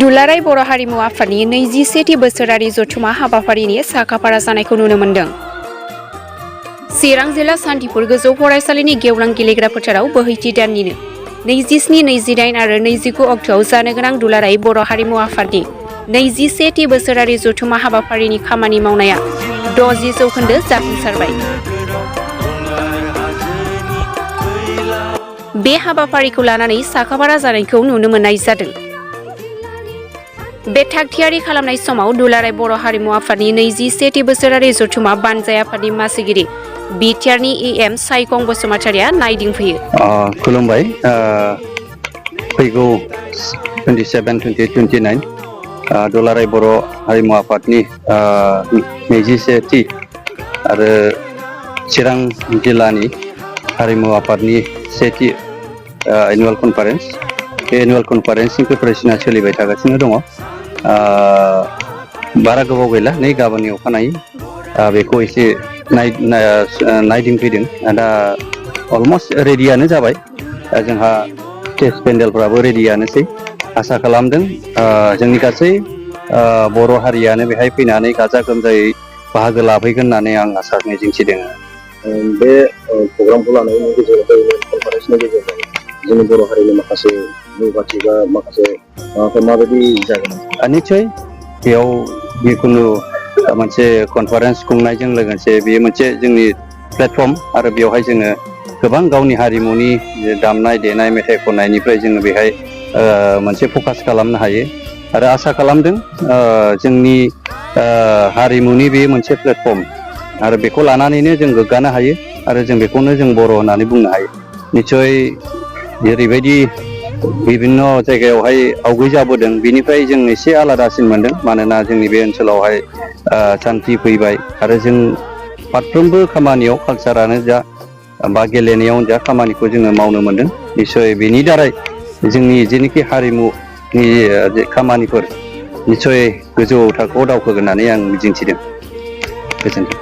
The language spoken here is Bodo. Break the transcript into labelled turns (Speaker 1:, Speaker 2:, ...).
Speaker 1: दुलाराय बर' हारिमु आफादनि 21थि बोसोरारि जथुमा हाबाफारिनि साखाफारा जानायखौ नुनो मोन्दों। चिरां जिल्ला सान्थिपुर गोजौ फरायसालिनि गेवलां गेलेग्रा फोथाराव बोहैथि दाननिनो 27, 28 आरो 29 अक्ट'आव जानो गोनां दुलाराय बर' हारिमु आफादनि 21थि बोसोरारि जथुमा हाबाफारिनि खामानि मावनाया 60% जाफुंसारबाय। बे हाबाफारिखौ लानानै साखाफारा जानायखौ नुनो मोननाय जादों। बे थागथियारि खालामनाय समाव दुलाराय बर' हारिमु आफादनि 21थि बोसोरारि जथुमा बानजाय आफादनि मासिगिरि बिटिआरनि EM सायखं बसुमतारिया नायदिंफैयो।
Speaker 2: खुलुमबाय। फैगौ 27, 28, 29 दुलाराय बर' हारिमु आफादनि 21थि आरो चिरां जिल्लानि हारिमु आफादनि 1थि एनुवेल कनफारेन्स। बे एनुवेल कनफारेन्सनि प्रिपारेसना सोलिबाय थागासिनो दङ। बारा गोबाव गैला, नै गाबोननि अखानायै बेखौ एसे नायदिंफैदों। दा अलमस्ट रेडियानो जाबाय। जोंहा स्टेज पेन्डेलफ्राबो रेडियानोसै। आसा खालामदों जोंनि गासै बर' हारियानो बेहाय फैनानै गाजा गोमजायै बाहागो लाफैगोन होननानै आं आसा मिजिंथिदों।
Speaker 3: बे प्रग्रामखौ लानायनि गेजेरजों कनफारेन्सनि गेजेरजों जोंनि बर' हारिनि माखासे रैखाथि बा माखासे माबाफोर माबायदि जागोन?
Speaker 2: निस्सय बेयाव जिखुनु मोनसे कनफारेन्स खुंनायजों लोगोसे बेयो मोनसे जोंनि प्लेटफर्म आरो बेवहाय जोङो गोबां गावनि हारिमुनि दामनाय देनाय मेथाइ खननायनिफ्राय जोङो बेहाय मोनसे फकास खालामनो हायो आरो आसा खालामदों जोंनि हारिमुनि बे मोनसे प्लेटफर्म आरो बेखौ लानानैनो जों गोग्गानो हायो आरो जों बेखौनो जों बर' होननानै बुंनो हायो। निस्सय जेरैबायदि बिभिन्न जायगायावहाय आवगायजाबोदों बिनिफ्राय जों एसे आलादासिन मोनदों, मानोना जोंनि बे ओनसोलावहाय सान्थि फैबाय आरो जों फारफ्रोमबो खामानियाव कालसारानो जा बा गेलेनायावनो जा खामानिखौ जोङो मावनो मोनदों। निस्सय बेनि दारै जोंनि जेनोखि हारिमुनि खामानिफोर निस्सय गोजौ थाखोआव दावखोगोन होननानै आं मिजिंथिदों। गोजोन्थों।